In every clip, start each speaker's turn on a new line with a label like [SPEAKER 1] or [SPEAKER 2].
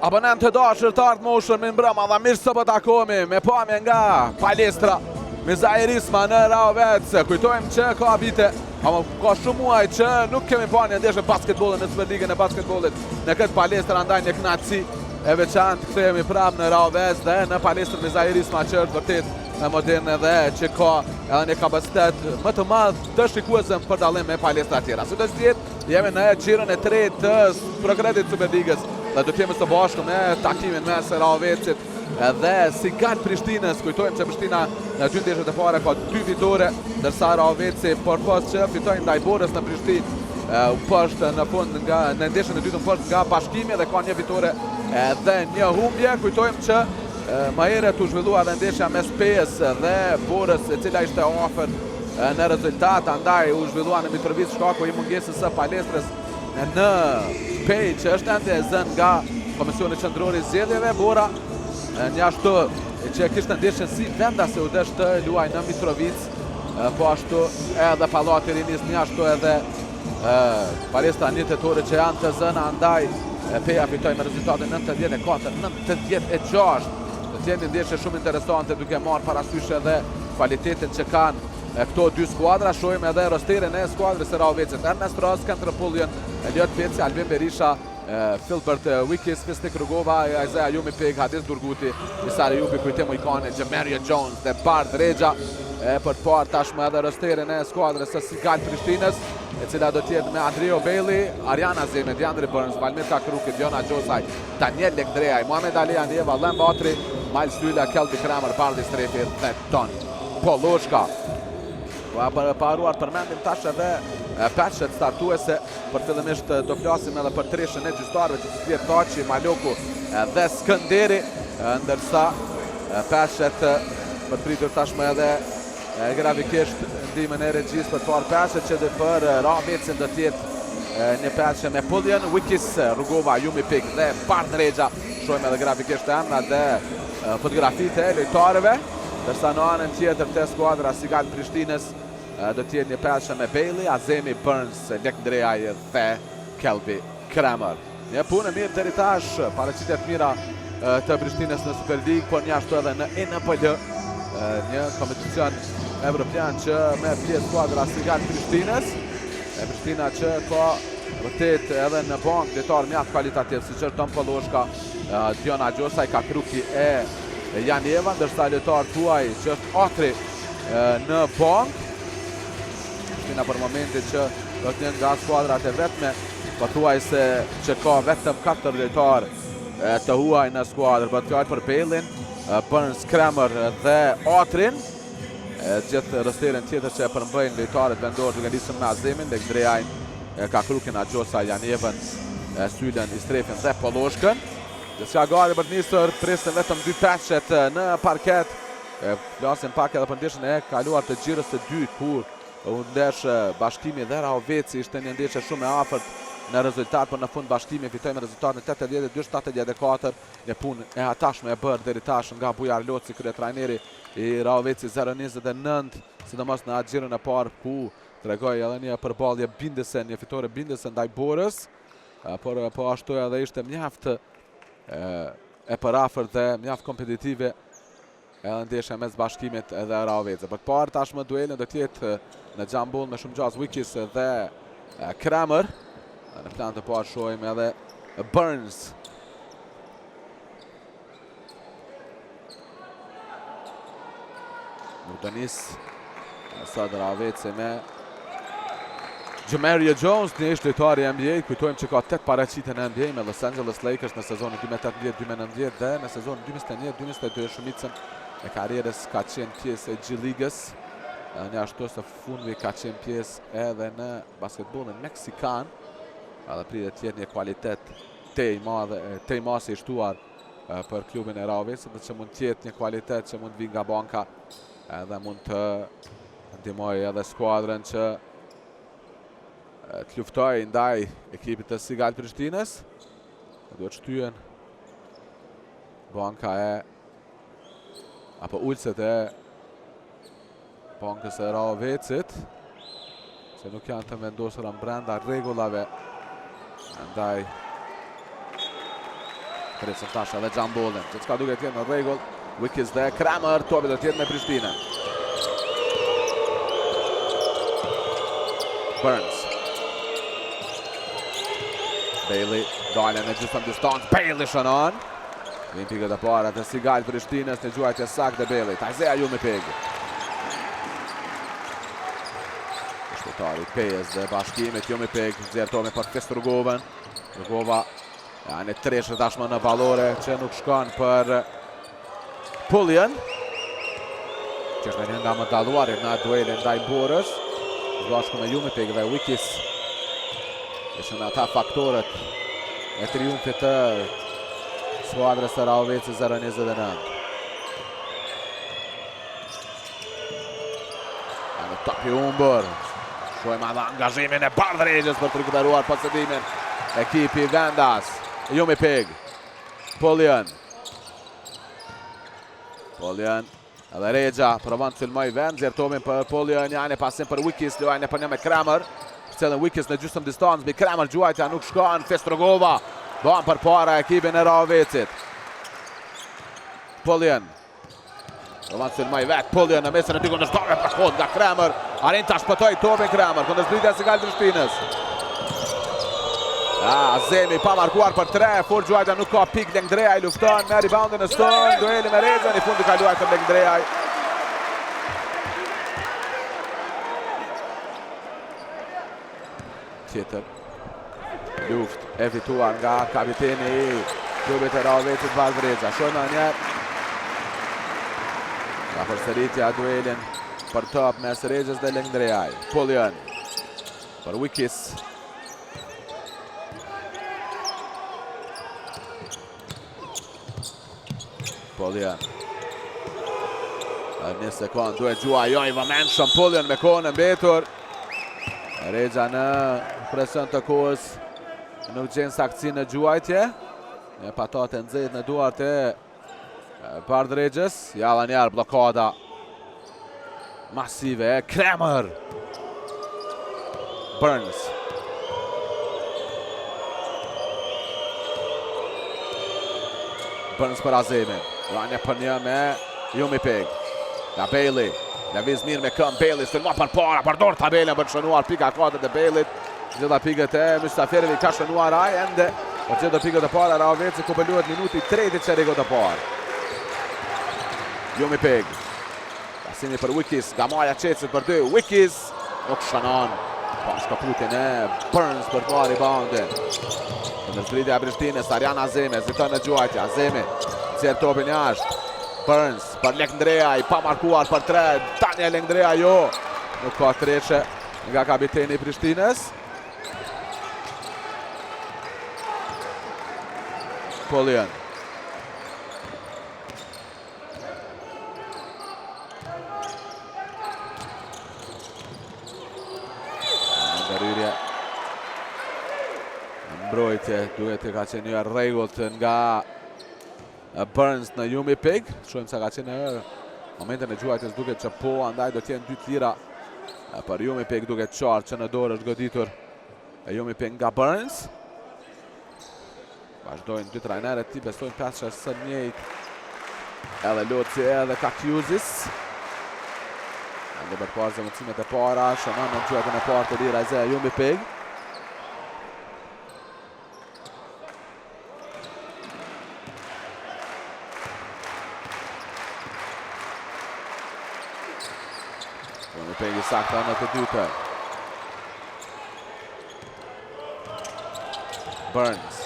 [SPEAKER 1] Abonentë të dashur të ardhmoshur, mirëmbrëma dhe mirë se po takohemi me pamje nga palestra Mizair Isma në Rahovec. Kujtojmë që ka vite, ama ka shumë muaj që nuk kemi pa një ndeshje basketbolli në Superligën e basketbollit në këtë palestër, andaj një kënaqësi e veçantë kthehemi prapë në Rahovec dhe në palestrën Mizair Isma që është vërtet moderne dhe që ka edhe një kapacitet më të madh të shikuesve për dallim me palestra tjera. Sido që të jetë, Jemi në xhiron e tretë të ProCredit Superligës dhe do të jemi së bashku me takimin mes Rahovecit dhe Sigal Prishtinës. Kujtojmë që Prishtina në dy ndeshjet e para ka dy fitore, ndërsa Rahoveci përpos që fitoi ndaj Borës në Prishtinë, u mposht në fund nga në ndeshjen e dytë u mposht nga Bashkimi dhe ka një fitore dhe një humbje. Kujtojmë që më herët u zhvillua edhe ndeshja mes Pejës dhe Borës, e cila ishte afër në rezultat, andaj u zhvillua në Mitrovicë shkaku i mungesës së palestrës në Pejë, që është ende e zënë nga Komisioni Qendror i Zgjedhjeve. Bora njashtu që kishte ndeshjen si vendase u desh të luajë në Mitrovicë, po ashtu edhe Pallati i Rinisë, njashtu edhe palestra një tetori që janë të zëna, andaj Peja fitoi me rezultatin 94, 96. Do të jetë një ndeshje shumë interesante duke marrë parasysh edhe kualitetet që kanë këto dy skuadra. Shohim edhe rosterin e skuadrës së Rahovecit. Ernest Ross, Kent Pullian, Eliot Peci, Albin Berisha, Filbert Wikis, Fisnik Rugova, Isaiah Yumipig, Hadis Durguti, Isar Jupi, Kujtim Ujkani, Jamario Jones dhe Bard Rexha. E për të parë tashmë edhe rosterin e skuadrës së Sigal Prishtinës, e cila do të jetë me Andrio Bailey, Ariana Zeme, Deandre Burns, Valmir Kakruki, Diona Gjosaj, Daniel Lekndreaj, Muhamed Ali Anieva, Lem Batri, Miles Lyla, Kelby Kramer, Bardhi Strefi dhe Don Polloshka. Po pa harruar përmendim tash edhe peshet startuese, por fillimisht do flasim edhe për treshen e gjyqtarëve që do të jetë Taçi, Maloku dhe Skënderi, ndërsa peshet për pritur tashmë edhe grafikisht ndihmën e regjisë për të parë peshet që dhe për Rahovecin do të jetë një peshe me Pullian, Wikis, Rugova, Jumi Pik dhe Bardh Rexha. Shohim edhe grafikisht emrat dhe fotografitë e lojtarëve, ndërsa në anën tjetër te skuadra Sigal Prishtinës do të jetë një peshe me Bailey, Azemi, Burns, Lek Ndreaj dhe Kelby Kramer. Një punë e mirë deri tash, paraqitje të mira të Prishtinës në Superligë, por njashtu edhe në ENPL, një kompeticion evropian që merr pjesë skuadra Sigal Prishtinës. E Prishtina që ka vërtet edhe në bankë lojtarë mjaft kualitativ, siç është Don Polloshka, Diona Gjosaj, Kakruki e Janjeva, ndërsa lojtar të huaj që është Atri në bankë. Prishtina për momentin që është një nga skuadrat e vetme, pothuajse që ka vetëm 4 lojtarë të huaj në skuadër. Bëhet fjalë për Bejlin, Burns, Kramer dhe Atrin. E gjithë rosterin tjetër që e përmbëjnë lojtarët vendorë duke nisur me Azemin, Lekndreajn, Kakrukin, Agjosa, Janjevën, Sylën, Istrefin dhe Polloshkën. Gjithçka gati për të nisur, presin vetëm dy peshet në parket. E flasim pak edhe për ndeshjen e kaluar të xhiros së dytë, kur u ndesh Bashkimi dhe Rahoveci, ishte një ndeshje shumë e afërt në rezultat, por në fund Bashkimi fitoi me rezultatin 82-74, një punë e hatashme e bërë deri tash nga Bujar Loci, kryetrajneri i Rahoveci 0-29, sidomos në atë xhiron e parë ku tregoi edhe një përballje bindëse, një fitore bindëse ndaj Borës, por po ashtu edhe ishte mjaft e përafërt dhe mjaft kompetitive edhe ndeshja mes Bashkimit edhe Rahovecit. Për të parë tashmë duelin do të jetë në jump ball me shumë gjasë Wikis dhe Kramer. Në plan të parë shohim edhe Burns. Nuk do nis sot Rahoveci me Jamario Jones, një ish lojtar i NBA, kujtojmë që ka 8 paraqitje në NBA me Los Angeles Lakers në sezonin 2018-2019 dhe në sezonin 2021-2022 shumicën e karrierës ka qenë pjesë e G League-s. Njashtu së fundmi ka qenë pjesë edhe në basketbollin meksikan. Edhe pritet të jetë një kualitet tej madhe, tej mase i shtuar për klubin e Rahovecit, dhe që mund të jetë një kualitet që mund të vijë nga banka edhe mund të ndihmojë edhe skuadrën që të luftojë ndaj ekipit të Sigal Prishtinës. Duhet shtyen banka e apo ulëset e bankës e Rahovecit se nuk janë të vendosura brenda rregullave ndaj. Presim tash edhe Xhambollin. Gjithçka duket të jetë në rregull. Wikis dhe Kramer, topi do të jetë me Prishtinën. Burns. Bailey dalë në gjysmë distancë. Bailey shënon. Vijnë pikët e para të Sigal Prishtinës në gjuajtje saktë dhe Bailey. Isaiah Yumipig. Shpëtari Pejës dhe Bashkimit Yumipig. Nxjerr topin për Fist Rugovën. Rugova Ja, një treshe tashmë në ballore që nuk shkon për Pulljen. Që është një nga më dalluarit në duelin ndaj Borës. Së bashku me Yumipig dhe Wikis. Ishin ata faktorët e triumfit të skuadrës së Rahovecit 0-29. Ja, një top i humbur. Shohim edhe angazhimin e Bardh Rexhës për të rikuperuar posedimin. Ekipi vendas. Yumipig. Pulljen. Pulljen. Edhe Rexha provon të sulmoj vend, nxjerr topin për Pulljen, ja një pasim për Wikis, luajnë një për një me Kramer. Cilën Wikis në gjysëm distancë, mbi Kramer gjuajtja nuk shkon, Fist Rugova. Bën përpara ekipin e Rahovecit. Pulljen. Provon të sulmoj vetë, Pulljen në mesin e dy kundërshtarëve bllokohet nga Kramer. Arrin ta shpëtoj topin Kramer, kundërzbritja Sigal Prishtinës. Azemi pa markuar për tre, fort gjuajtja nuk ka pikë, Lengdreaj lufton me reboundin në stol, dueli me Rexhën, i fundi ka luajtur Lengdreaj. Tjetër luftë e fituar nga kapiteni i klubit të Rahovecit Bardh Rexha. Shohim edhe njëherë. Nga përsëritja duelin për top mes Rexhës dhe Lengdreaj. Pulljen për Wikis. Pulljen. Një sekund, duhet gjua jo i vëmendshëm Pulljen me kohën e mbetur. Rexha në presion të kohës nuk gjen saktësi në gjuajtje. Një patate nxehtë në duart e Bardh Rexhës. Ja dhe njëherë blokada masive e Kramer. Burns. Burns për Azemin. Ra një për një me Yumipig. Nga Bailey. Lëviz mirë me këmbë Bailey. Sulmon përpara. Përdor tabelën për të shënuar pika 4 të Baileyt. Gjitha pikët e mysafirëve ka shënuar ai ende. Për gjitha pikët e para Rahoveci ku po luhet minuti i tretë i çerekut të parë. Yumipig. Pasimi për Wikis, nga maja qetësit për dy, Wikis nuk shënon. Pa shkëputjen e Burns për të marrë reboundin. Kundërzbritja e Prishtinës, Arjan Azemi, heziton në gjuajtje, Azemi, nxjerr topin jashtë. Burns për Lengdreaj, pa markuar për tre, Daniel Lengdreaj jo. Nuk ka treshe nga kapiteni i Prishtinës. Pulljen. Ndërhyrje. Në mbrojtje, duhet të ka qenë një rregullt nga Burns në Yumipig. Shohim sa ka qenë në momentin e gjuajtjes duket që po, andaj do të jenë dy të lira për Yumipig duket qartë që në dorë është goditur Yumipig nga Burns. Vazhdojnë dy trajnerët t'i besojnë peshes së njëjtë. Edhe Loci edhe Kakjuzis. Ende për parë zëvendësimet e para, shënon në gjuajtjen e parë të lirë Isaiah Yumipig. Yumipig i saktë në të dytën. Burns.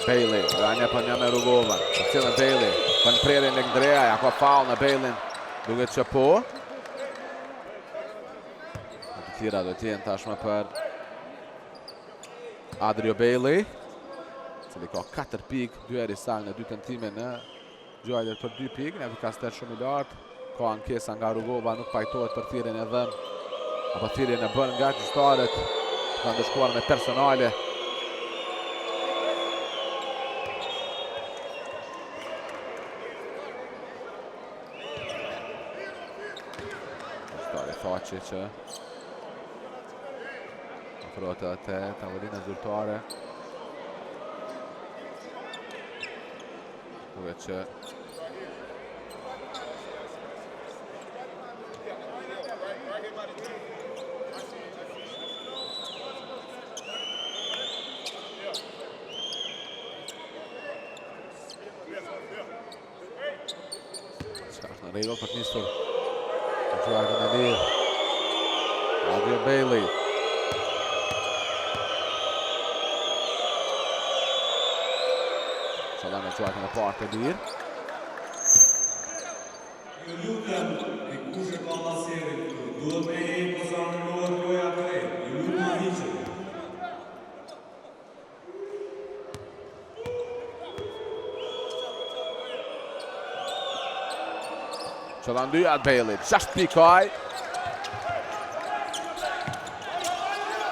[SPEAKER 1] Bailey, ra një për një me Rugovën. Për cilën Bailey, për në prerjen Lengdreaj, a ka faul në Bailey, duket që po. Të tjera do t'jenë tashmë për Adrio Bailey, cili ka 4 pikë, 2 herë i saktë në 2 tentime në Gjuajtjet për 2 pikë, në efikasitet shumë i lartë. Ka ankesa nga Rugova, nuk pajtohet për thirrjen e dhënë apo thirrjen e bërë nga gjyqtarët. Ka ndëshkuar me personale. Gjyqtari Thaçi që. Afrohet edhe te tavolina zyrtare. Duhet që Çka është në rregull për të nisur gjuajtjen e lirë. Adrian Bailey. Qëllon në gjuajtjen e parë të lirë.
[SPEAKER 2] Ju lutem, e kush e ka laserin këtu, duhet me hek ose anulohet loja krejt, ju lutem hiqeni.
[SPEAKER 1] Qëllon dyjat Bailey, 6 pikë ai.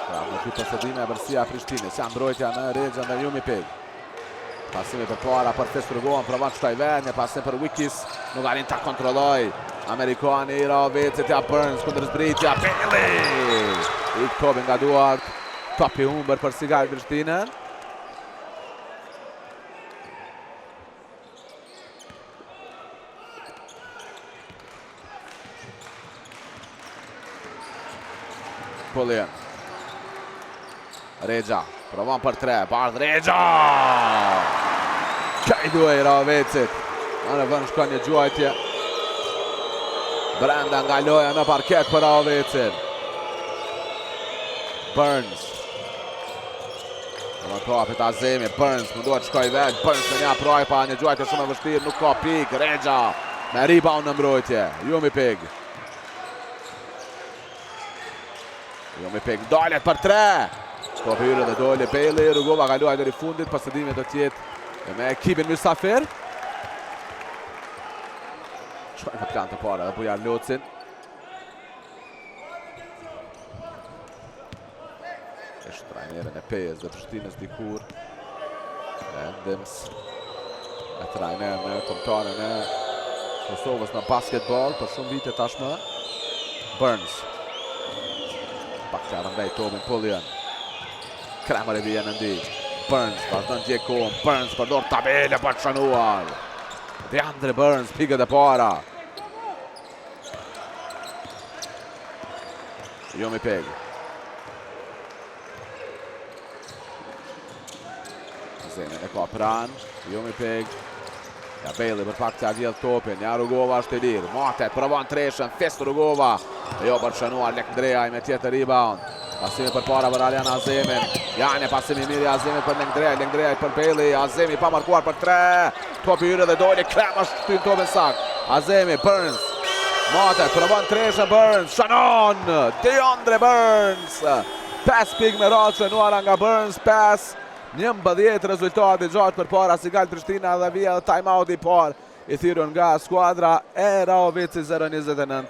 [SPEAKER 1] Pra, në dy posedime epërsia e Prishtinës, ja mbrojtja në Rexha në Jumi Pig. Pasimi përpara për Fest Rugovën, provon të shkojë vetë, një pasim për Wikis, nuk arrin ta kontrollojë. Amerikani i Rahovecit, ja Burns kundër zbritja, Bailey! Ik topi nga duart. Top i humbur për Sigal Prishtinën. Pullian. Rexha, provon për tre, Bardh Rexha! Kjo i duhej Rahovecit. Në në vënë shkon një gjuajtje. Brenda nga loja në parket për Rahovecin. Burns. Në të hapet Azemi, Burns, mundohet të shkojë vetë, Burns me një prajpa, një gjuajtje shumë e vështirë, nuk ka pikë, Rexha me rebound në mbrojtje, Jumi Pig. Jumi Pig, dalet për tre. Topi hyri dhe doli Bailey, Rugova ka luajtur i fundit, posedimi do t'jetë me ekipin mysafir. Shkojnë në plan të parë edhe Bujar Locin. Është trajnerin e Pejës dhe Prishtinës dikur. Ndihmës trajner në kombëtaren e Kosovës në basketball për shumë vite tashmë. Burns. Pak të rëmbej topin Pullian. Kramer i vjen në ndihmë. Burns vazhdon të ndjekë kohën. Burns përdor tabelë për të shënuar. Deandre Burns pikët e para. Jomi Peg. Zemin e ka pranë, Jomi Peg. Ja Bailey për pak t'ia vjedh topin, ja Rugova është i lirë. Mate, provon treshën, Fest Rugova. Jo për të shënuar Lek Ndreaj me tjetër rebound. Pasimi përpara për Arjan Azemin. Ja një pasim i mirë i Azemit për Lek Ndreaj, Lek Ndreaj për Bailey, Azemi pa markuar për tre. Topi hyri dhe doli, Krema shtyn topin sakt. Azemi, Burns, Mate, provon treshën Burns, shënon, Deandre Burns, 5 pikë me radhë shënuara nga Burns, 5, 11 rezultati 6 përpara Sigal Prishtina dhe vjen edhe time out i parë i thirrur nga skuadra e Rahovecit 0-29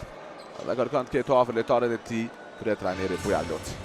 [SPEAKER 1] dhe kërkon të ketë afër lojtarët e tij kryetrajneri Bujar Loci.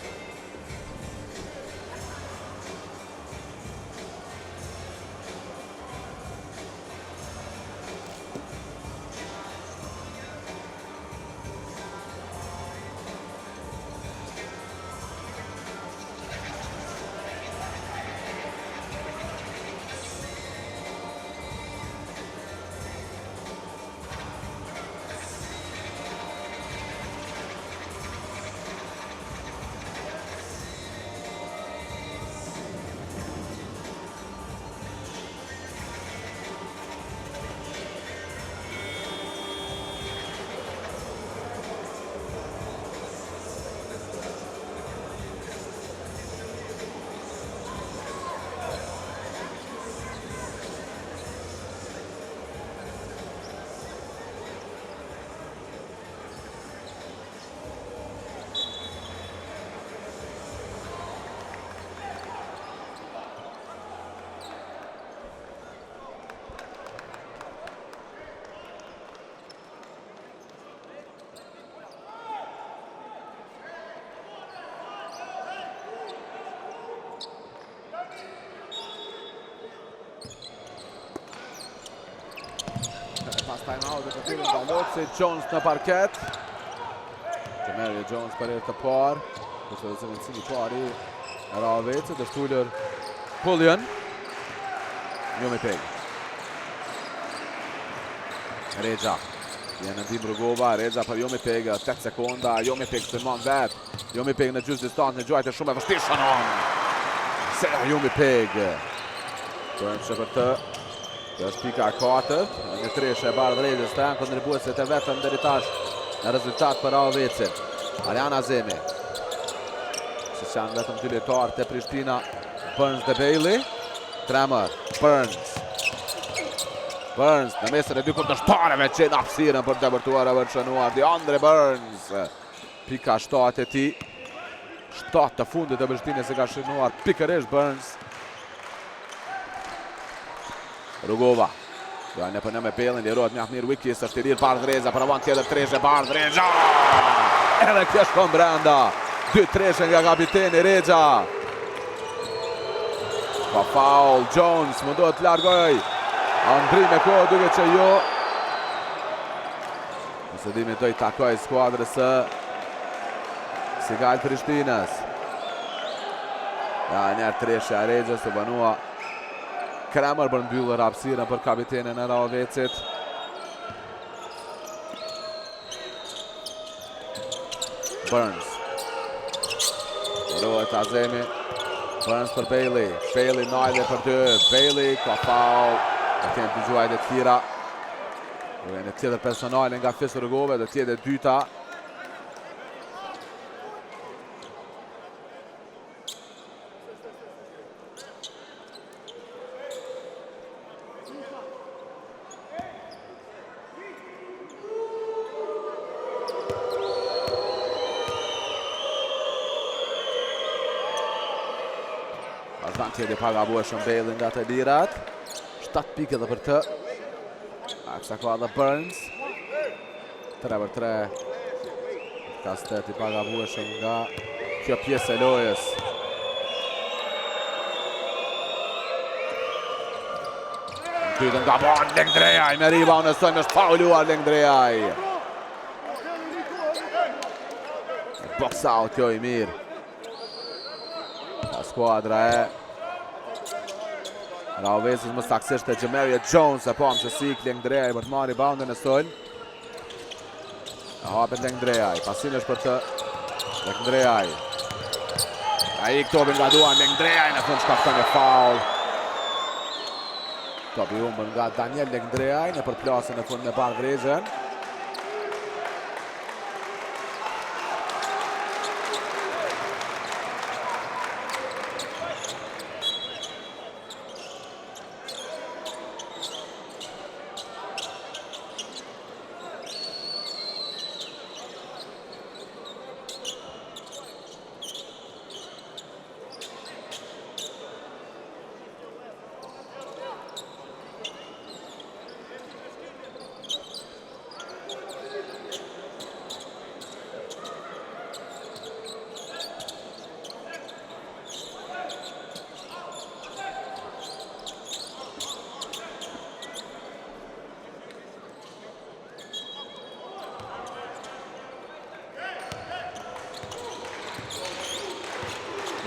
[SPEAKER 1] Pas time out dhe të thirrur nga Loci, Jones në parket. Të merë Jones për herë të parë. Është edhe zëvendësimi i parë i Rahovecit, është ulur Pullion. Një me peg. Rexha. Vjen në ndihmë Rugova, Rexha për Jomi Peg, 8 sekonda, Jomi Peg sulmon vet. Jomi Peg në gjysë distancë, një gjuajtje shumë e vështirë shënon. Se Jomi Peg. Kërëm që për të. Kjo është pika e katërt, një treshe e Bardh Rexhës, të janë kontribuesit e vetëm deri tash në rezultat për Rahovecin. Arjan Azemi. Siç janë vetëm dy lojtarë te Prishtina, Burns dhe Bailey. Tremer, Burns. Burns në mesin e dy kundërshtarëve gjen hapësirën për të depërtuar e për të shënuar DeAndre Burns. Pika 7 e tij. 7 të fundit e Prishtinës e ka shënuar pikërisht Burns. Rugova. Jo, në për në me Bellin, lirohet mjaft mirë Wikis, është i lirë Bardh Rexha, provon tjetër treshe, Bardh Rexha! Edhe kjo shkon brenda. Dy treshe nga kapiteni Rexha. Ka foul, Jones, mundohet të largojë. Andri me kohë, duket që jo. Bisedimi do i takojë skuadrës së Sigal Prishtinës. Ja, njëherë treshja e Rexhës u vonua. Kramer për mbyllur hapësirën për kapitenin e Rahovecit. Burns. Lirohet Azemi. Burns për Bailey. Bailey Najle për dy. Bailey ka foul. Do të jenë dy gjuajtje të lira. Dhe një tjetër personale nga Fis Rugova, do të jetë e dyta. Vazhdon të jetë i pagabueshëm Bailey nga të lirat. 7 pikë edhe për të. Aq sa ka edhe Burns. 3 për 3. Kastet i pagabueshëm nga kjo pjesë e lojës. Dytën gabon Lengdrejaj me rebound e sojmë është faulluar Lengdrejaj. Box out kjo i mirë. Nga skuadra e Rahovecit më saktësisht e Jamario Jones e pamë se si ik Lengdrejaj për të marrë reboundin e sulm. E hapet Lengdrejaj, pasim është për të Lengdrejaj. Ai ik topi nga duart Lengdrejaj në fund shkakton një faul. Topi humbën nga Daniel Lengdrejaj në përplasje në fund me Bardh Rexhën.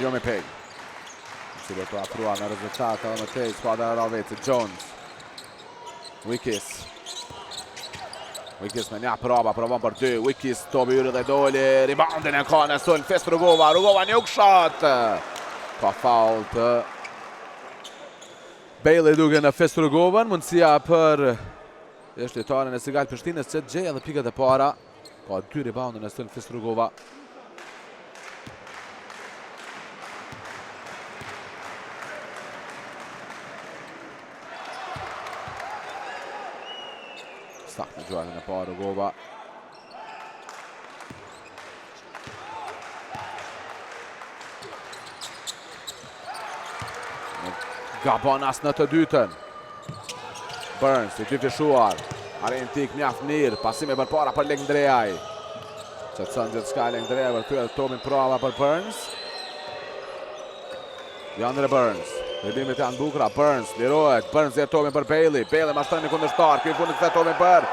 [SPEAKER 1] Jo me peg. Si do të afrua në rezultat edhe më tej skuadra e Rahovecit. Jones. Wikis. Wikis me një prapa, provon për dy. Wikis, topi hyri dhe doli. Reboundin e ka në sulm. Fest Rugova. Rugova një shot. Ka faul të Bailey duke në Fest Rugovën. Mundësia për është lojtarin e Sigal Prishtinës që të gjejë edhe pikët e para. Ka dy rebounde në sulm Fest Rugova. Saktë në gjuajtjen e parë Rugova. Gabon as në të dytën. Burns i dyfishuar. Arrin tik mjaft mirë. Pasime përpara për Lengdrejaj. Qetëson gjithçka Lengdrejaj për ty edhe topin prapa për Burns. DeAndre Burns. Driblimet janë bukura. Burns lirohet. Burns e topin për Bailey. Bailey mashtron një kundërshtar. Ky i fundit kthen topin për.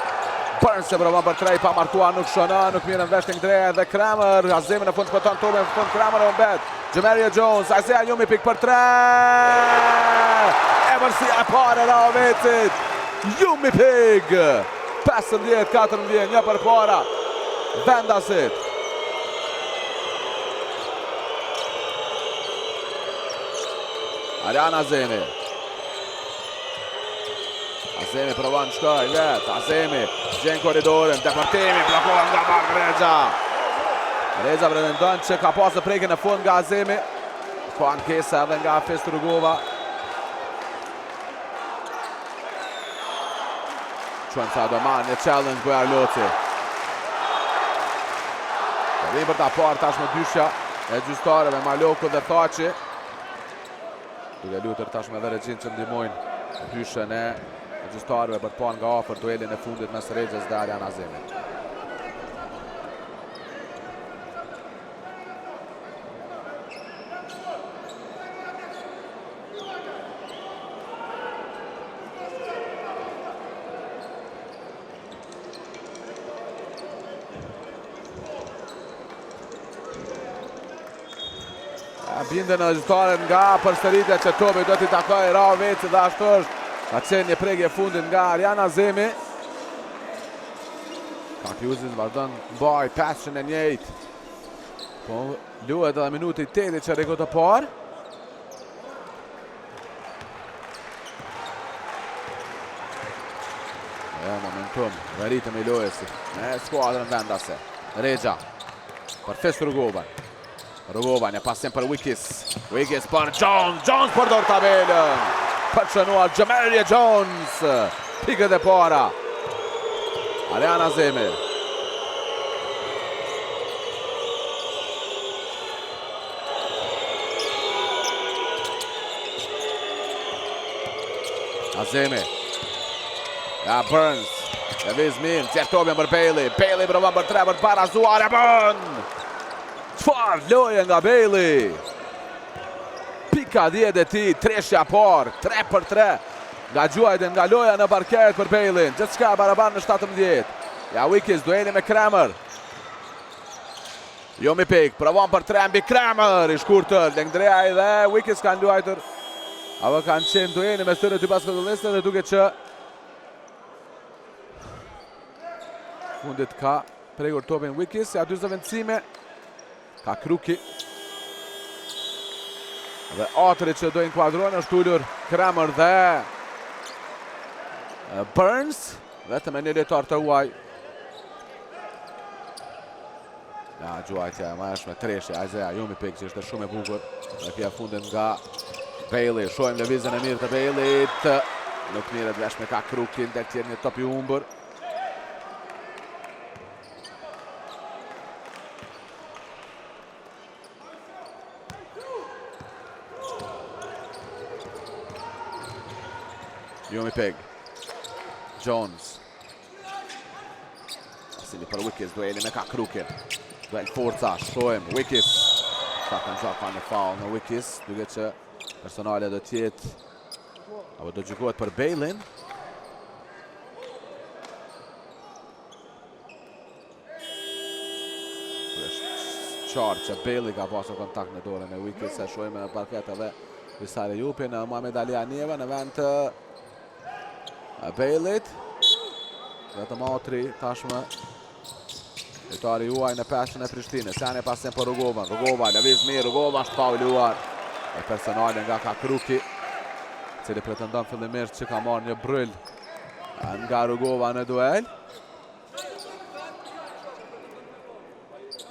[SPEAKER 1] Burns e provon për tre i pamarkuar nuk shënon, nuk mirren vesh Ndrea dhe Kramer. Azemi në fund shpëton topin, në fund Kramer e humbet. Jemerrio Jones, Isaiah Jumipik për tre. Epërsia e parë e Rahovecit. Jumipik. 15-14, një përpara. Vendasit. Arian Azemi. Azemi provon shkoj, let, Azemi, gjen korridorin, depërtimi, bllokohet nga Mark Rexha. Rexha pretendon që ka pasë prekje në fund nga Azemi. Ka ankesa edhe nga Fest Rugova. Quan sa do marrë një challenge Bujar Loci. Dhe për ta parë tashmë dyshja e gjyqtarëve Maloku dhe Thaçi. Duke lutur tashmë edhe regjinë që ndihmojnë dyshen e gjyqtarëve për të parë nga afër duelin e fundit mes Rexhës dhe Arian Azemit. Binden edhe gjyqtarët nga përsëritja që topi do t'i takojë Rahovecit dhe ashtu është. Ka qenë një prekje e fundit nga Arian Azemi. Kakluzin vazhdon mbaj pesën e njëjtë. Po luhet edhe minuti i tetë i çerekut të parë. E momentum dhe ritëm i lojës me skuadrën vendase. Rexha për Fest Rugovën. Rugova një pasim për Wikis. Wikis për Jones. Jones përdor tabelën. Për të shënuar Jemerrio Jones. Pikët e para. Arian Azemi. Azemi. Ja Burns. Lëviz mirë, nxjerr topin për Bailey. Bailey provon për tre për të barazuar e bën. Çfarë loje nga Bailey. Pika 10 e tij, treshja parë, 3 për 3. Nga gjuajtja nga loja në parket për Bailey. Gjithçka barabar në 17. Ja Wikis, dueli me Kramer. Jumipik, provon për tre mbi Kramer, i shkurtër, Lengdreaj dhe Wikis kanë luajtur. Apo kanë qenë dueli mes tyre dy basketbollistëve dhe duket që fundit ka prekur topin Wikis, ja dy zëvendësime. Ka Kruki. Dhe Atri që do inkuadrohen është ulur Kramer dhe Burns, vetëm me një lojtar të huaj. Ja, gjuajtja e majashme, treshja, Isaiah Jumipik që ishte shumë e bukur. Dhe kjo e fundit nga Bailey, shohim lëvizjen e mirë të Baileyt. Nuk merret vesh me Kakrukin, dhe tjerë një top i humbur. Jumipik. Jones. Pasimi për Wikis, dueli me Kakrukin. Duel forca, shohim, Wikis. Sa kanë gjatë ka një foul në Wikis, duke që personale do t'jetë, apo do gjykohet për Bejlin. Është qartë që Bejli ka pasur kontakt në dorën e Wikis, se shohim në parket edhe Visar Ejupin, Muhamed Ali Anjeva në vend të Bejlit. Vetëm Atri tashmë lojtari juaj në peshën e Prishtinës. Ja një pasim për Rugovën. Rugova lëviz mirë, Rugova është faulluar. E personale nga Kakruki, cili pretendon fillimisht që ka marrë një bryl nga Rugova në duel.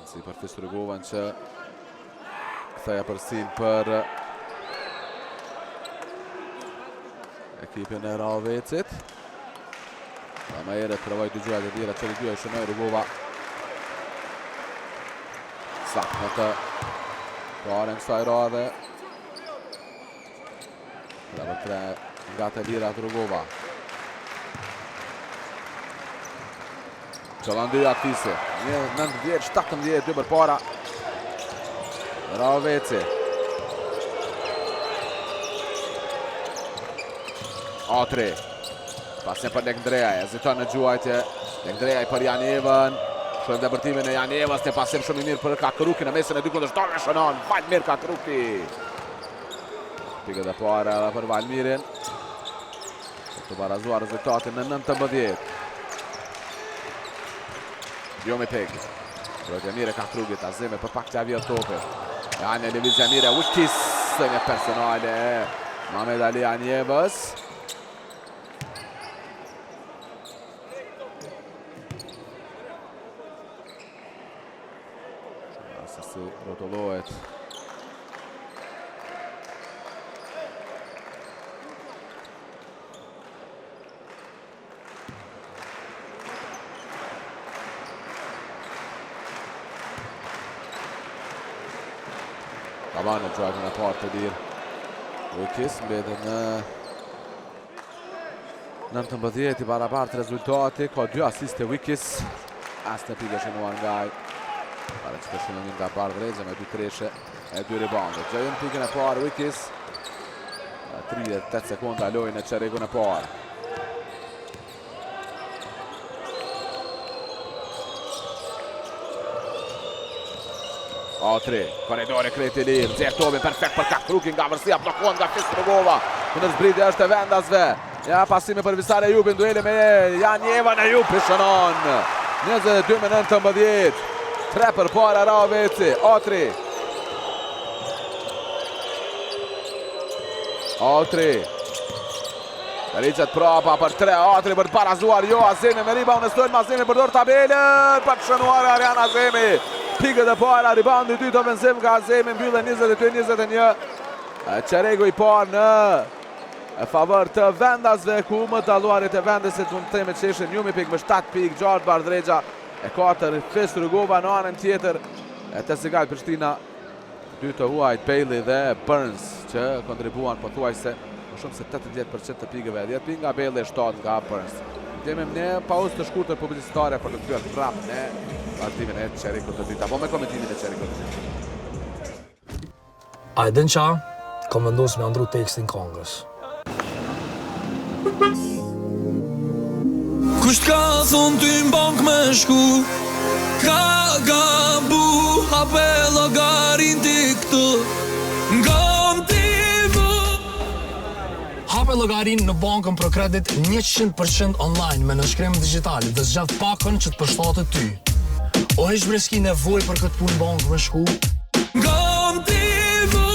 [SPEAKER 1] Si për Fis Rugovën që ktheu epërsinë për ekipin e Rahovecit. Dhe më herët provoi dy gjuajtje të tjera që të dyja i shënoi Rugova. Saktë në të parën kësaj radhe. Dhe për tre nga të lirat Rugova. Qëllon dyja Fisi. 1, 9, 10, 17, 2 përpara. Rahoveci. Atri. Pasim për Lekndreaj, heziton në gjuajtje. Tek Drejaj për Janjevën. Shohim depërtimin e Janjevës, një pasim shumë i mirë për Kakruki në mesin e dy kundërshtarëve shënon Valmir Kakruki. Pikët e para edhe për Valmirin. Për të barazuar rezultatin në 19. Jomi Peg. Mbrojtje e mirë e Kakrugit, Azemi për pak t'ia vjedh topin. Ja një lëvizje e mirë e Wikis, një personale e Mamed Ali Janjevës. Se si rrotullohet. Taman në gjuajtjen e parë të lirë. Wikis mbetet në 19 i barabartë rezultati, ka dy asiste Wikis, asnjë pikë e shënuar nga ai. Para që të shënojnë nga Bardh Rexha me dy treshe e dy rebounde. Gjen pikën e parë Wikis, 38 sekonda lojë në çerekun e parë. Atri, korridori krejt i lirë, nxjerr topin perfekt për Kakrukin nga afërsia, bllokohet nga Fis Rugova. Kundërzbritja është e vendasve. Ja pasimi për Visar Ejupin, dueli me Janjevën, Ejupi shënon. 22 me 19. 3 përpara Rahoveci, Atri. Atri. Rriqet prapa për 3, Atri për të barazuar, jo Azemi me rebound në sulm, Azemi përdor tabelën, për të shënuar Arian Azemi. Pikët e para, rebound i dytë ofensiv nga Azemi, mbyllet 22-21. Çereku i parë në favor të vendasve, ku më dalluarit e vendasit mund të themi që ishin Jumi pikë me 7 pikë, 6 Bardh Rexha, e 4 Fis Rugova në anën tjetër, e te Sigal Prishtina Dy të huajt Bailey dhe Burns që kontribuan pothuajse më shumë se 80% të pikëve. 10 pikë nga Bailey, 7 nga Burns. Kemi një pauzë të shkurtër publicitare për t'u kthyer prapë në vazhdimin e çerekut të dytë apo me komentimin e çerekut të dytë.
[SPEAKER 3] A e din qa? Kom vendos me ndru tekstin kongës.
[SPEAKER 2] Kush t'ka thonë ty n'bank me shku Ka gabu Hape llogarin ti këtu Ngon ti mu
[SPEAKER 3] Hape llogarin në bankën ProCredit 100% online me nënshkrim digital dhe zgjedh pakon që të përshtatet ty. O hiç bre s'ki nevojë për këtë punë bankë me shku.
[SPEAKER 2] Ngon ti mu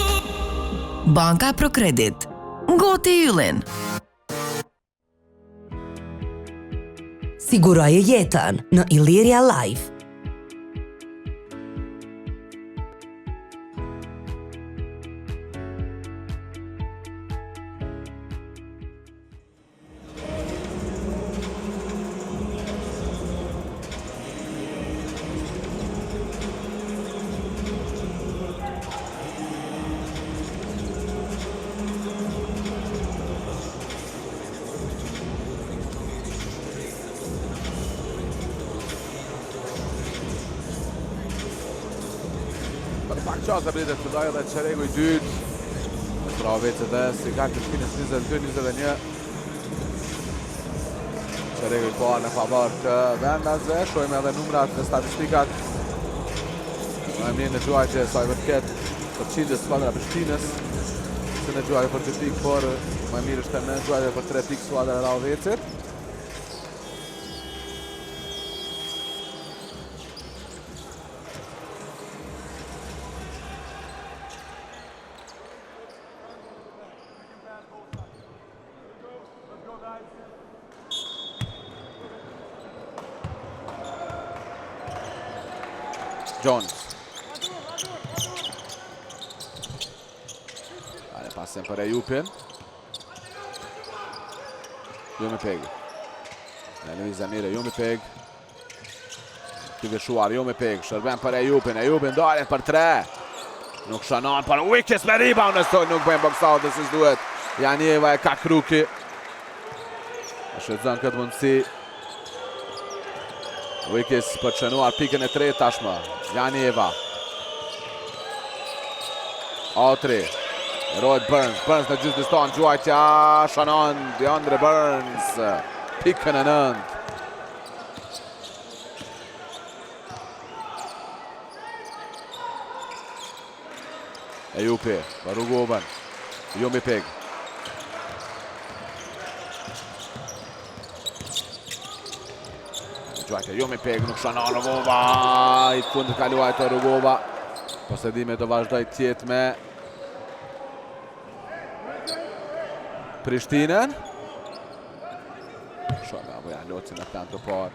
[SPEAKER 4] Banka ProCredit. Ngoti yllin.
[SPEAKER 5] Siguroje jetën në Illyria Life.
[SPEAKER 1] Për pak çaste pritet të fillojë edhe çereku i dytë. Rahovecit dhe Sigal Prishtinës 22-21. Çereku i parë në favor të vendasve. Shohim edhe numrat dhe statistikat. Më e mirë në gjuajtje sa i përket përqindjes skuadra e Prishtinës. Se në gjuajtje për 2 pikë, por më e mirë është në gjuajtje për 3 pikë skuadra e Rahovecit. Jones. Are pasim për Ejupin. Jumi Peg. Në lëvizje e mirë, Jumi Peg. Të vëshuar Jumi Peg, shërben për Ejupin, Ejupin dalet për tre. Nuk shënon për Wikis me rebound në stol, nuk bëjnë box out dhe si s'duhet. Janjeva e Kakruki. E shfrytëzon këtë mundësi. Wikis për të shënuar pikën e tretë tashmë. Janjeva. Atri. Rohet Burns, Burns në gjysmë distancë, gjuajtja, shënon Deandre Burns. Pikën e nëntë. Ejupi, për Rugovën. Jumipig. Gjuajtje Jumipig, nuk shënon Rugova. I fundit ka luajtur Rugova. Posedimi do vazhdojë të jetë me Prishtinën. Shumë apo ja locin në plan të parë.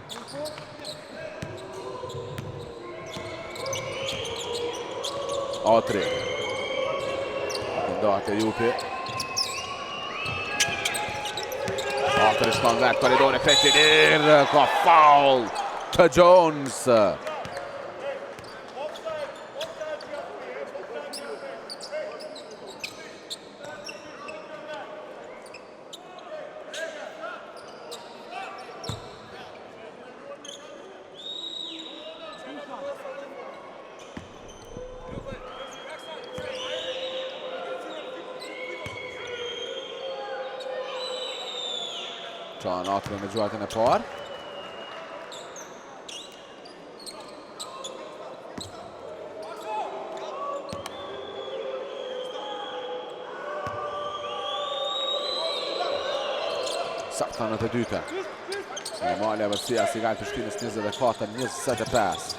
[SPEAKER 1] Atri. Këndohet Ejupi. Atri shkon vetë korridore, krejt i lirë, ka faul të Jones. Qa Atri me gjuajtjen e parë. Sakta në të dytë. Minimale epërsia Sigal Prishtinës 24, 25.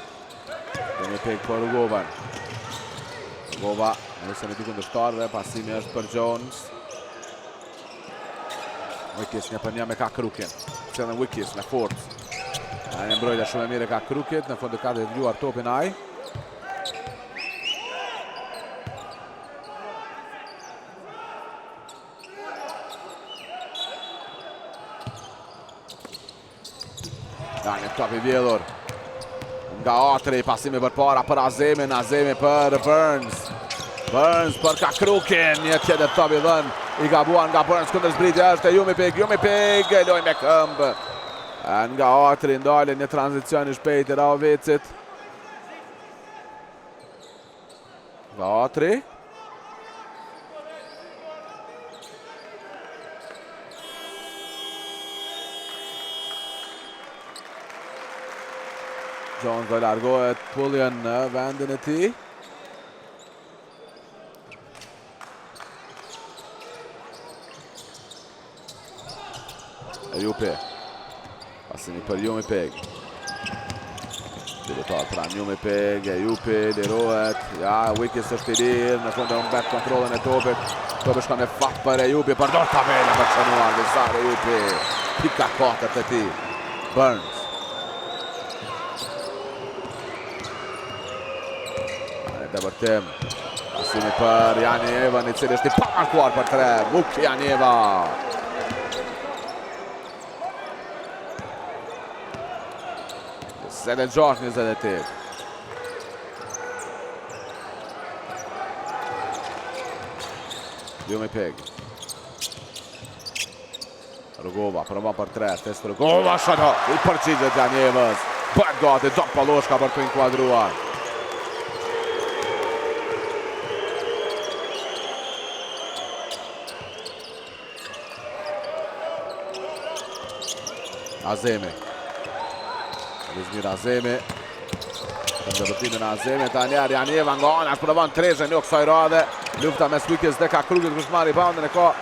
[SPEAKER 1] Jumipig për Rugovën. Rugova nëse në dy kundërshtarëve, pasimi është për Jones. Wikis një për një me Kakrukin. Qëllën Wikis me forcë. A një mbrojtje shumë e mirë e Kakrukit, në fund të ka devijuar topin ai. Ja, një top i vjedhur. Nga Atri, pasimi përpara për Azemin, Azemi për Burns. Burns për Kakrukin, një tjetër top i dhënë. I gabuar nga Burns, kundërzbritja është e Jumipig, Jumipig, lojë me këmbë. Nga Atri, ndalet një tranzicion i shpejt i Rahovecit. Nga Atri. Jones do largohet Pullian në vendin e tij. Ejupi. Pasimi për Jumipig. Lojtar pranë Jumipig, Ejupi, lirohet. Ja, Wikis është i lirë, në fund e humbet kontrollin e topit. Topi shkon me fat për Ejupi, përdor tabelën për të shënuar Visar Ejupi. Pika 4 të tij. Burns. Depërtim. Pasimi për Janjevën, i cili është i pamarkuar për tre. Vuk Janjeva. 26, 28. Jumipig. Rugova, provon për tre, Fest Rugova, shëno, i përgjigjet Janjevës. Bëhet gati, Don Polloshka për të inkuadruar. Azemi. Rizmir Azemi. Në depërtimin e Azemi, tani Janjeva nga ana, provon treshen, jo kësaj radhe. Lufta mes Wikis dhe Kakrukit, kush marrë reboundin e ka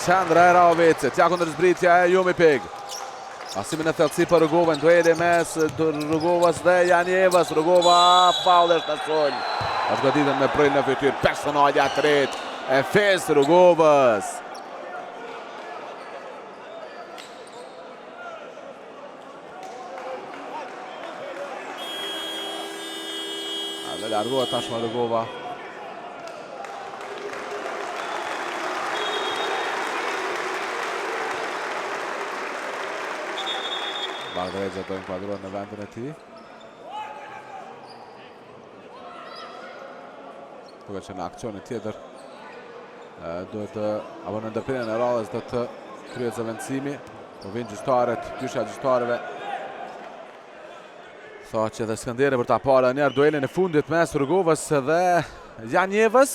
[SPEAKER 1] qendra e Rahovecit. Ja kundërzbritja e Jumipig. Pasimi në thellësi për Rugovën, dueli mes Rugovës dhe Janjevës. Rugova, faull është në sulm. Është goditur me brryl në fytyrë, personalja e tretë e Fest Rugovës. Dhe largohet tashmë Rugova. Bardhregja do inkuadrohet në vendin e tij. Duket që në aksionin tjetër duhet të apo në ndërprerjen e radhës do të kryhet zëvendësimi. Po vijnë gjyqtarët, dyshja e gjyqtarëve. Thaçi dhe Skënderi për ta parë një herë duelin e fundit mes Rugovës dhe Janjevës.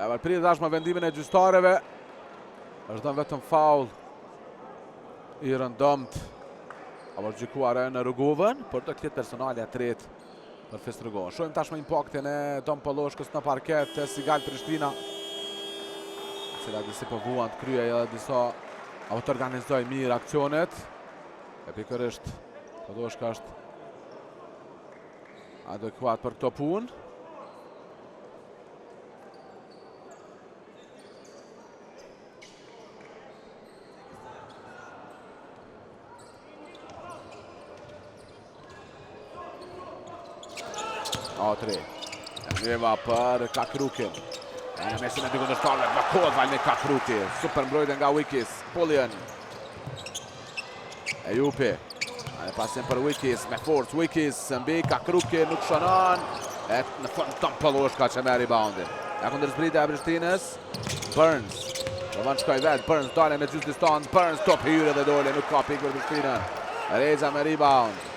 [SPEAKER 1] E vërprit tashmë vendimin e gjyqtarëve. Është dhënë vetëm faul i rëndomtë. Apo është gjykuar në Rugovën, por do të jetë personalja e tretë për Fest Rugovën. Shohim tashmë impaktin e Dom Polloshkës në parket te Sigal Prishtina. Cila disi po vuan të kryejë edhe disa apo të organizojë mirë aksionet. E pikërisht Polloshka është adekuat për këto punë. Atri. Janjeva për Kakrukin. E në mesin e dy kundërshtarëve, bllokohet Valmir Kakruki. Super mbrojtje nga Wikis. Pullian. Ejupi. Në pasim për Wikis, me forcë Wikis, mbi Kakruki nuk shënon. E në fund Dom Polloshka që merr reboundin. Ja kundërzbritja e Prishtinës. Burns. Provon të shkojë vetë, Burns dale me gjysë distancë, Burns top hyre dhe dole, nuk ka pikë për Prishtinën. Reza me rebound.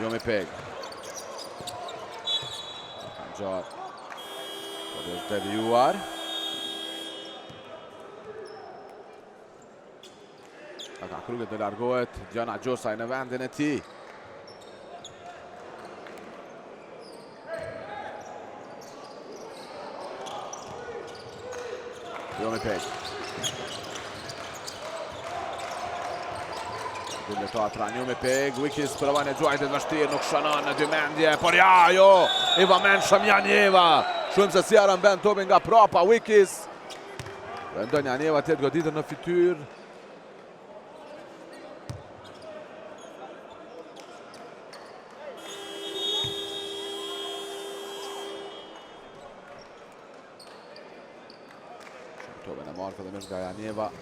[SPEAKER 1] Jomi Peg. Gjatë. Po dhe është devijuar. A Kakruki të largohet, Gjana Gjosaj në vendin e tij. Jomi Peg. Dy lojtarë pranë Jomi Peg, Wikis provon një gjuajtje të vështirë, nuk shënon në dy mendje, por ja, jo, i vëmendshëm Janjeva. Shohim se si ia rrëmben topin nga prapa, Wikis. Vendon Janjeva të jetë goditur në fytyrë. Topin e marrë fillimisht nga Janjeva,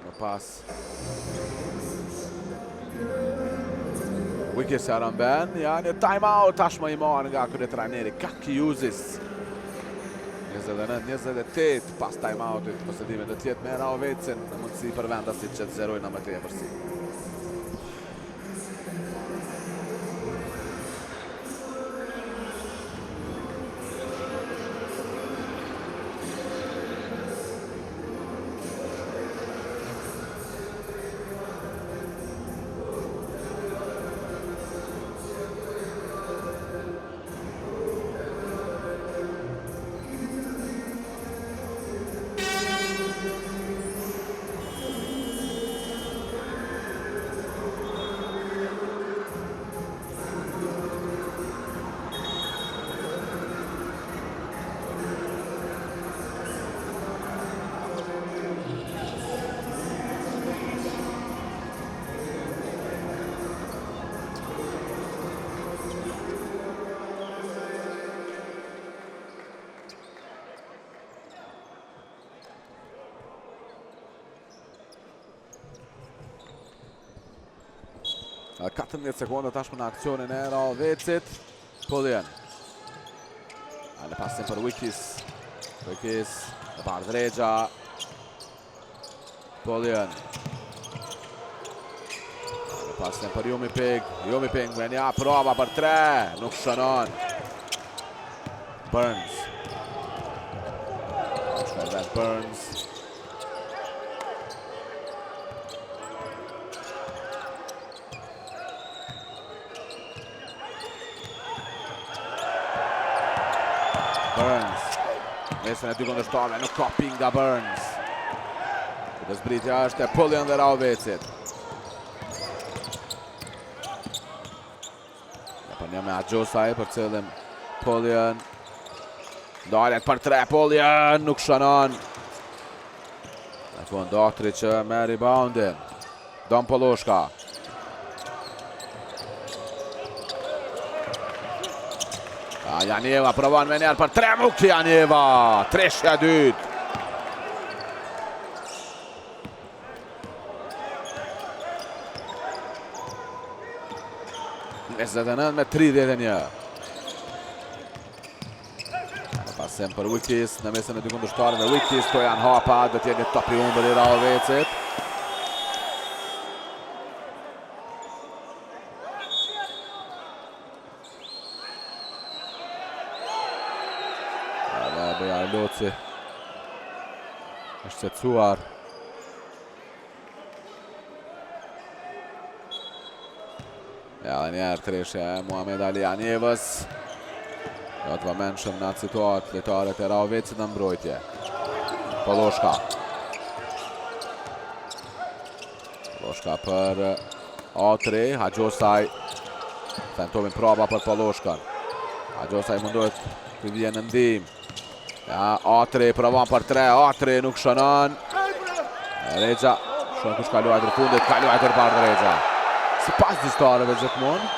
[SPEAKER 1] më pas Wikis ia rrëmben, ja një time out tashmë i marrë nga kryetrajneri Kaki Juzis. 29-28 pas time outit, posedimi do të jetë me Rahovecin në mundësi për vendasit që të zgjerojnë më tej epërsinë. 14 sekonda tashmë në aksionin e Rahovecit. Pullian. A në pasim për Wikis. Wikis, në Bardh Rexha. Pullian. Në pasim për Jumi Pig. Jumi Pig me një prova për tre. Nuk shënon. Burns. Shkon vetë Burns. Burns. Mesin e dy kundërshtarëve nuk ka pikë nga Burns. Dhe zbritja është e Pullian dhe Rahovecit. Një për një me Agjosaj përcjellim Pullian. Ndalet për tre Pullian, nuk shënon. Në fund Atri që me reboundin. Dom Polloshka. A Janjeva provon me njerë për tre muk Janjeva. Treshja dytë. 29 me 31. Në pasim për Wikis, në mesin e dy kundërshtarëve Wikis, to janë hapa, do të jetë një top i humbur i Rahovecit. Ndërsa Bujar Loci është qetësuar. Ja dhe njëherë treshja e Muhamed Ali Janjevës. Jo të vëmendshëm në atë situatë, lojtarët e Rahovecit në mbrojtje. Polloshka. Polloshka për Atri, Haxhosaj. Tentobin prapa për Polloshkën. Haxhosaj mundohet të vjen në ndihmë. Ja, Atri provon për tre, Atri nuk shënon. Rexha, shohim kush ka luajtur fundit, ka luajtur Bardh Rexha. Sipas gjyqtarëve gjithmonë.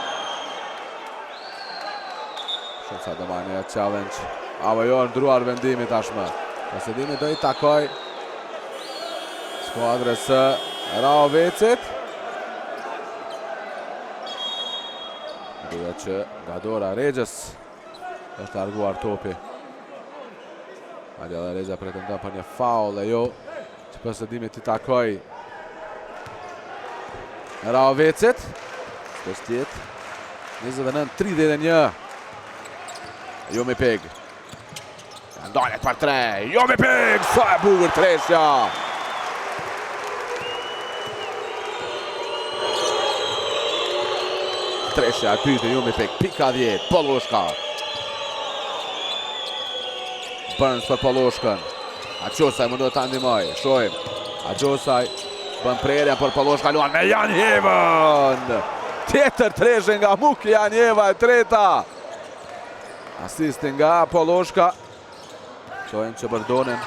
[SPEAKER 1] Shumë sa do marrë një challenge. Apo jo, ndruar vendimi tashmë. Posedimi do i takoj skuadrës së Rahovecit. Duhet që nga dora Rexhës është larguar topi. Madje edhe Rexha pretendon për një faull e jo që posedimi t'i takoj Rahovecit. S'do të jetë 29-31. Jumi Pig. Ndalet për tre. Jumi Pig, sa e bukur treshja. Treshja e dytë Jumi Pig, pika 10, Polloshka. Burns për Polloshkën. Haxhosaj mundohet ta ndihmoj. Shohim. Haxhosaj bën prerjen për Polloshka luan me Janjevën. Tjetër treshe nga Muki Janjeva e treta. Asisti nga Polloshka. Shohim që bërdonin.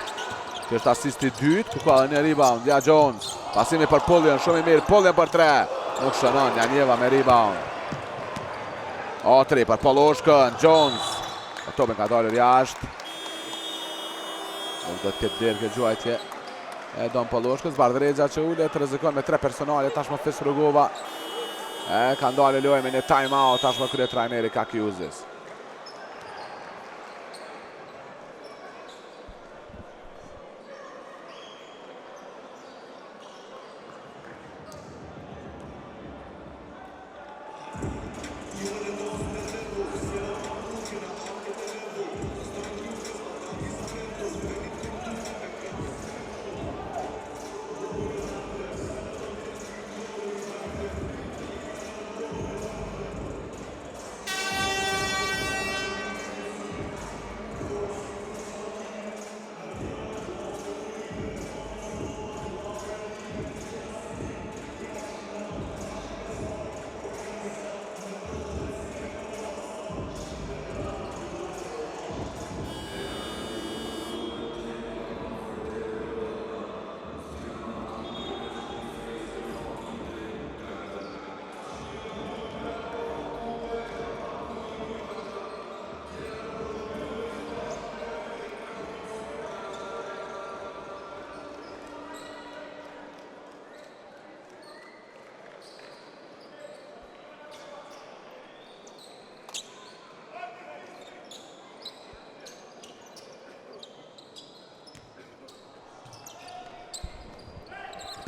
[SPEAKER 1] Kjo është asisti dytë, ku ka dhe një rebound. Ja Jones. Pasimi për Pollion, shumë i mirë. Pollion për tre. Nuk shënon, Janjeva me rebound. Atri për Polloshkën, Jones. Po topin ka dalur jashtë. Nuk do të ketë vlerë kjo gjuajtje e Don Polloshkës. Bardh Rexha që ulet, rrezikon me tre personale, tashmë Fis Rugova. E ka ndalë lojën me një time out tashmë kryetrajneri Kakjuzis.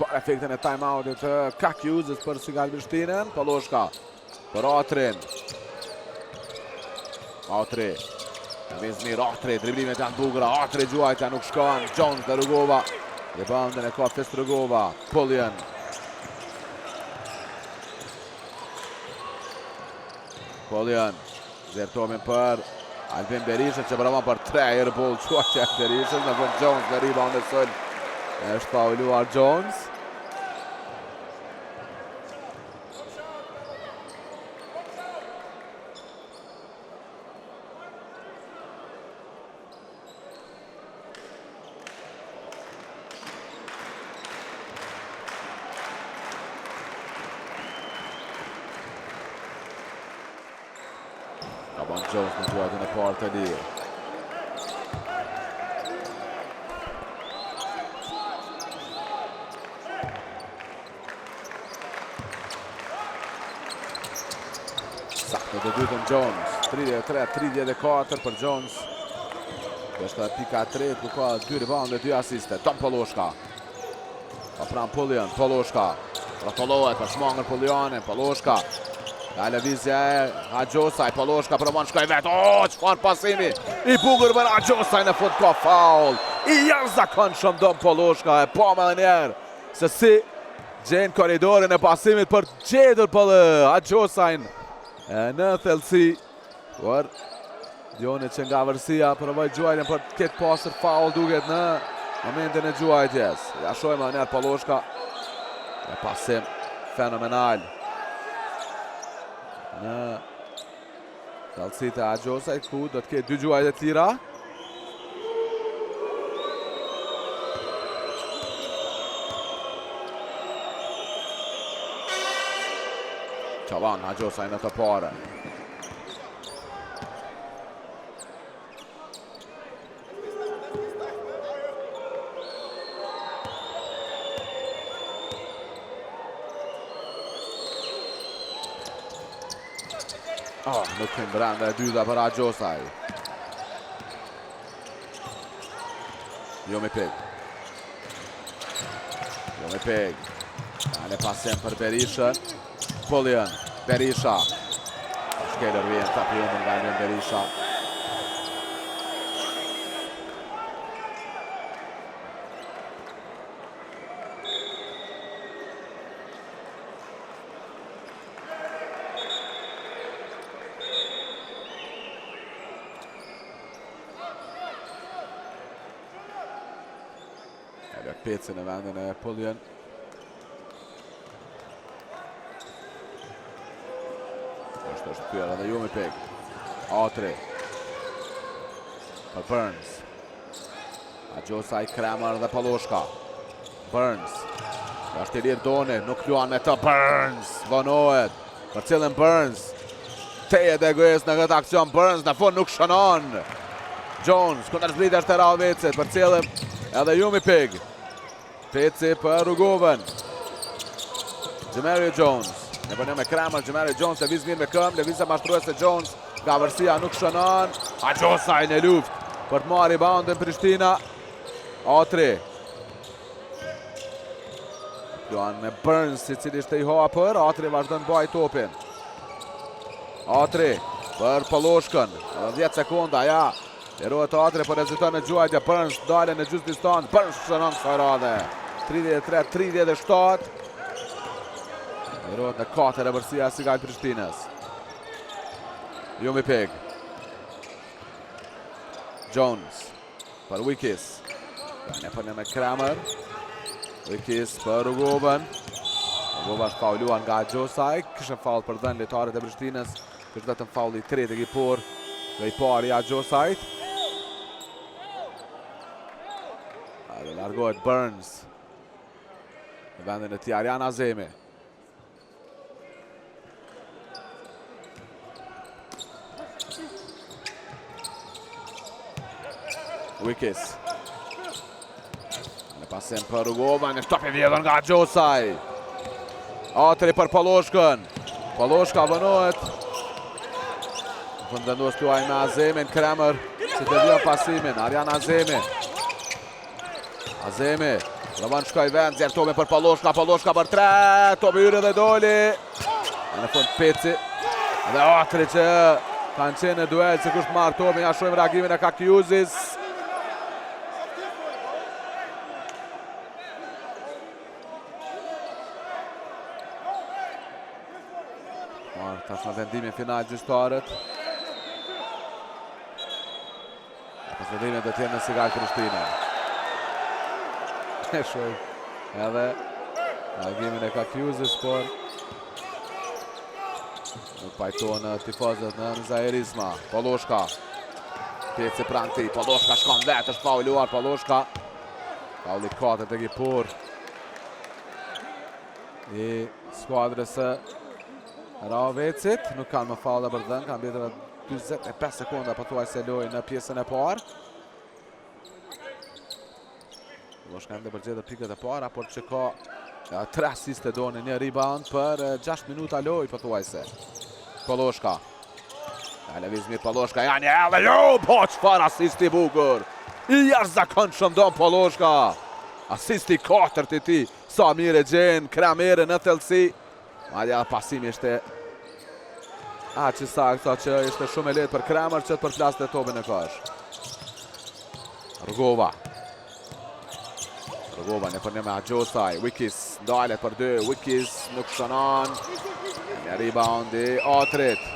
[SPEAKER 1] Për efektin e time-outit të Kakjuzës për Sigal Prishtinën, Polloshka për Atrin. Atri, lëviz mirë Atri, driblimet janë bukura, Atri gjuajtja nuk shkon, Jones dhe Rugova, reboundin e ka Fis Rugova, Pollion. Pollion, Nxjerr topin për Albin Berishën që provon për 3 airball gjuajtja e Berishës në fund Jones në rebound e sulm. Është faulluar Jones. Gabon Jones në gjuajtjen e parë të lirë. Saktë të dytën Jones, 33-34 për Jones. Është pika e tretë, ku ka 2 rebound dhe 2 asiste. Tom Polloshka. Pa pran Pollion, Polloshka. Rrotullohet, për shmangër Pollionin, Polloshka. Ja lëvizja e Haxhosaj, Polloshka provon shkoj vetë. Oh, çfarë pasimi i bukur për Haxhosaj në fund ka faul. I jashtëzakonshëm Dom Polloshka e pamë edhe një herë se si gjen korridorin e pasimit për të gjetur për Haxhosajn në thellësi. Por Djoni që nga afërsia provoi gjuajtjen për të ketë pasur faul duket në momentin e gjuajtjes. Ja shohim edhe një herë Polloshka. Një pasim fenomenal. Në thellësi të Haxhosaj ku do të ketë dy gjuajtje të lira. Qëllon Haxhosaj në të parën. Oh, nuk hyn brenda e dyta për Haxhosaj. Jo me peg. Jo me peg. Ale pasim për Berishën. Pollion, Berisha. Shkelër vjen ta pjumën nga Albion Berisha. Edhe Peci në vendin e Pollion. Është është kthyer edhe Jumi Peg. Atri. Për Burns. Haxhosaj, Kremer dhe Polloshka. Burns. Është i lirë Doni, nuk luan me të Burns. Vonohet. Për cilën Burns. Tejet egoist në këtë aksion Burns në fund nuk shënon. Jones, kundërzbritje është e Rahovecit, për cilën edhe Jumi Pig. Peci për Rugovën. Jamario Jones. Një për një me Kramer, Jamario Jones, lëviz mirë me këmbë, lëvizje mashtruese Jones, nga afërsia nuk shënon. Haxhosaj në luftë për të marrë reboundin Prishtina. Atri. Luan me Burns, i cili ishte i hapur, Atri vazhdon mbajë topin. Atri për Polloshkën, edhe 10 sekonda, ja. Lirohet Atri, por heziton në gjuajtje, Burns dalë në gjysë distancë, Burns shënon kësaj radhe. 33-37. Lirohet në 4 epërsia e Sigal Prishtinës. Jumi Peg. Jones për Wikis. Një për një me Kramer. Wikis për Rugovën. Rugova është faulluar nga Gjosaj. Kishin faull për dhënë lojtarët e Prishtinës. Është vetëm faulli i tretë ekipor dhe i pari i Haxhosajt. Dhe largohet Burns. Në vendin e tij Arjan Azemi. Wikis. Në pasim për Rugova, një top i vjedhur nga Gjosaj. Atri për Polloshkën. Polloshka vonohet. Në fund vendos të luajë me Azemin, Kremer, që devion pasimin, Arjan Azemi. Azemi, provon shkoj vetë, nxjerr topin për Polloshka, Polloshka për tre, topi hyri dhe doli. E në fund Peci, dhe Atri që kanë qenë në duel se kush të marrë topin, ja shohim reagimin e Kakjuzis. Marrë tashmë vendimin final gjyqtarët. Përfundimet do të jenë në Sigal Prishtinë. E shohim edhe reagimin e Kakjuzis, por nuk pajtohen tifozët në Mizair Isma. Polloshka. Peci pranë tij. Polloshka shkon vetë, është faulluar Polloshka. Faulli 4 ekipor i skuadrës së Rahovecit. Nuk kanë më faulla për dhënë, kanë mbetur 45 sekonda pothuajse lojë në pjesën e parë. Polloshka ende për gjetur pikët e para, por që ka tre asiste Doni një rebound për 6 minuta lojë pothuajse. Polloshka. Ja lëviz mirë Polloshka, ja një edhe jo, po çfarë asisti i bukur. I jashtëzakonshëm Don Polloshka. Asisti 4 i tij, sa mirë e gjen Kramerin në thellësi. Madje pasimi ishte. Aq i saktë sa që ishte shumë e lehtë për Kremer që të përplaste topin në kosh. Rugova. Rugova një për një me Agjosaj. Wikis ndalet për dy. Wikis nuk shënon. Një rebound i Atrit.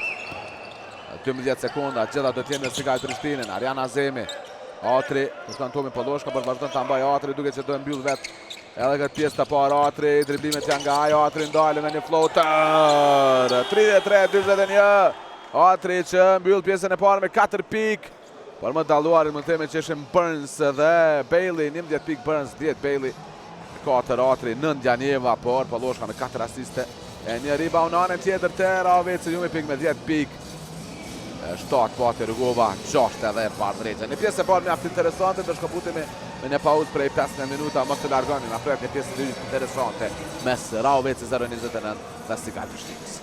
[SPEAKER 1] 12 sekonda, gjitha do të jenë në Sigal Prishtinën. Arjan Azemi. Atri, kërkon topin Polloshka, por vazhdon ta mbajë Atri, duke që do e mbyll vet edhe këtë pjesë të parë Atri, driblimet janë nga ajo, Atri ndalë me një floater. 33-41. Atri që mbyll pjesën e parë me 4 pikë. Por më dalluarit mund të themi që ishin Burns dhe Bailey, 11 pikë Burns, 10 Bailey, 4 Atri, 9 Janjeva, por Polloshka me 4 asiste. E një rebound në anën tjetër të Rahoveci, Jumi pikë me 10 pikë. 7 pati Rugova, 6 edhe Bardhreqa. Një pjesë e parë mjaft interesante, do shkëputemi me një pauzë prej 15 minuta, mos të largoni, na pret një pjesë të dytë interesante mes Rahoveci 0-29 dhe Sigal Prishtinës.